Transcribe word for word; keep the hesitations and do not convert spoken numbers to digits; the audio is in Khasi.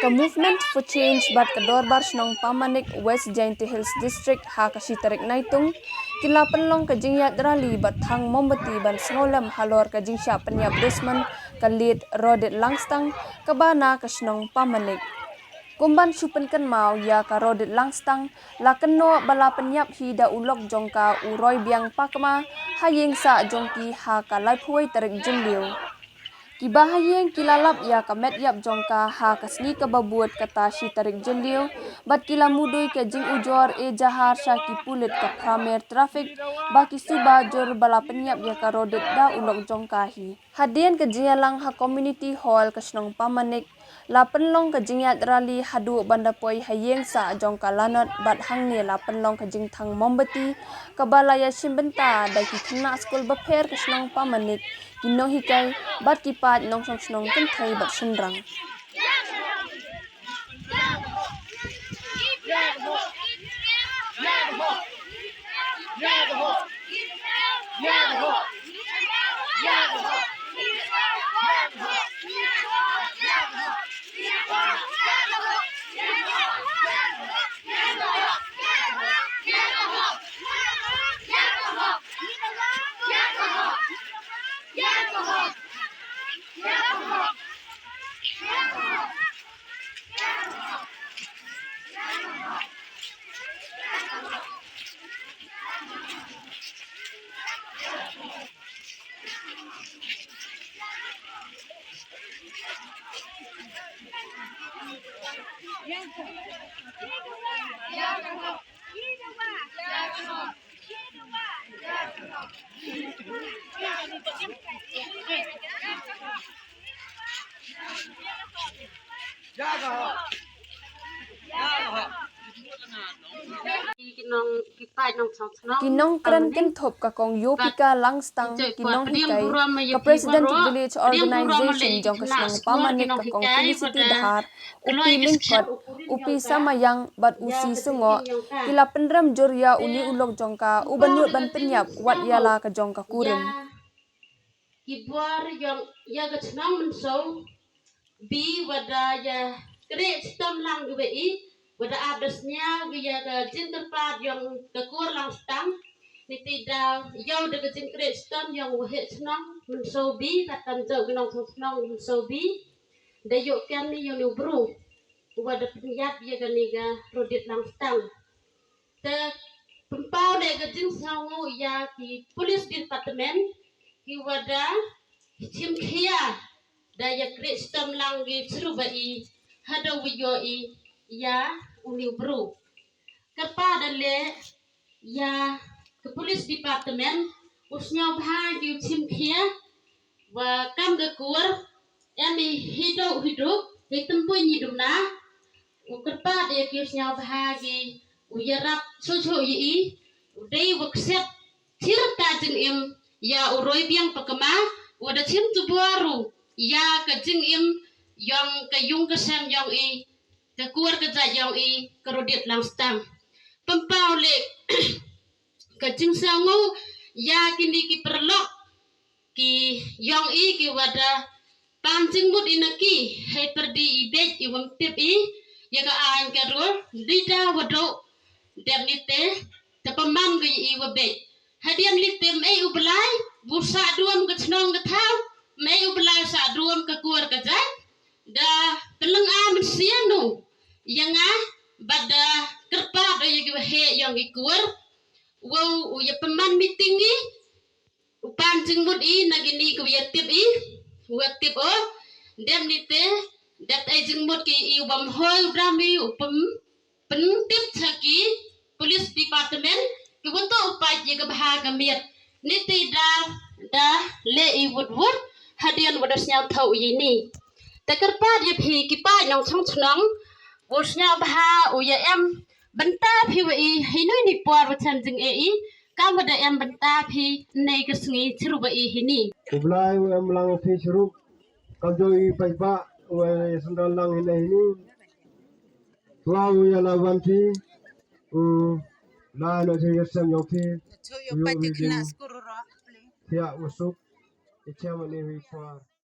Ka Movement for Change bad ka Dorbar Shnong Pamanik, West Jaintia Hills District, ha ka shi tarik Naitung, ki la pynlong ka jingïaid rally bad thang mombati ban sngewlem halor ka jingshah pynïap dusmon ka Late Rodit Langstang, kaba na ka shnong Pamanik. Kum ban shu pynkynmaw ïa ka Rodit Langstang, la kynnoh ba la pynïap hi da u lok jong ka, u Roibiang Pakma, ha ïing sah jong ki ha ka laiphew tarik Jylliew. Kiba ha ïing ki la lap ïa ka met ïap jong ka ha ka sngi kaba bud, kata shi tarik Jylliew, bad ki la mudui ka jingujor ejahar sha ki pulit ka Pramer Traffic ba ki suba jur ba la pynïap ïa ka Rodit da u lok jong ka hi. Hadien ka jingïalang ha Community Hall ka shnong Pamanik, la pynlong ka jingïaid rally haduh ban da poi ha ïing sah jong ka Lanot, bad hangne la pynlong ka jingthang mombati kaba la ïashim bynta da ki khynnah skul bapher ka shnong Pamanik, ki nonghikai bad ki paid nongshong shnong kynthei bad shynrang. Ki nongkren kynthup ka Kong Yopika Langstang, ki nonghikai, ka President Village Organization jong ka shnong Pamanik ka Kong Felicity Dhar, u Pi Lyngkot, u Pi Samayang bad u Si Sungoh, ki la pynrem jur ïa une u lok jong ka uba nud ban pynïap wat ïa la ka jong ka kurim. Ki bor ïa ka chnong Mynsoo B, wada ïa kren stem lang kiba i, wada ap da sñiaw ïa ka jingkyrpad ïong ka kur Langstang. Niti da ïoh da ka jingkren stem ïong u waheh chnong Mynsoo B, kata ka jong ki nongshong shnong Mynsoo B, da ïoh kren ïa une u bru uba da pynïap ïa kane ka Rodit Langstang. Te pynpaw leh ka jingsngewnguh ïa ki police department, ki wada shim khia da ïa kren stem lang ki chirup ba i haduh ba ïoh i ïa une u bru. Kyrpad leh ïa ka police department u sñiawbha ki u shim khia wa kam ka kur em i hidup hidup i tympuiñ i duna. U kyrpad ïa ki u sñiawbha ki u ïarap shuh shuh ïa i, u dei wa kset thir ka jingim ïa u Roibiang Pakma, wada shim jubor u ïa ka jingim ïong ka yung ka sem ïong i, ka kur ka jait ïong i, ka Rodit Langstang. Pynpaw leh ka jingsngewnguh ïa kini ki paralok ki ïong i ki wada pan jingmut i na ki, hei pyrdi i beit i wym tip i ïa ka aiñ ka rul, lida waduh dep nite te pynman ka i wa beit. Hadien lite mei u Blai bu sah duam ka chnong ka thaw, mei u Blai sah duam ka kur ka jait. Da pynlynga mynsiem nu ïa nga bad da kyrpad ïa ki waheh ïong ki kur. Wow, u ïa pynman meeting i u pan jingmut i na kini ki wa ïa tip i, wa tip o. Dep nite dep ai jingmut ki i u bam hoi u dam i u pyn pyntip cha ki police department ki wa toh u pait ïa ka bha ka miat. Niti da da leh i wut wut hadien wada sñiawthuh ïa ini. Te kyrpad ïa phi ki paid nongshong chnong, u sñiawbha u ïa em bynta phi wa i hino ini por wa chan jingeh i, kam wada em bynta phi nei ka sngi chirup wa i hini. U Blai u em lang phi chirup. Kam jong i paidbah wa i sandal lang hini hini. Wa u ïa la wan phi u la no jing ïa sem jong phi. Thiah u suk i chem ani wi por.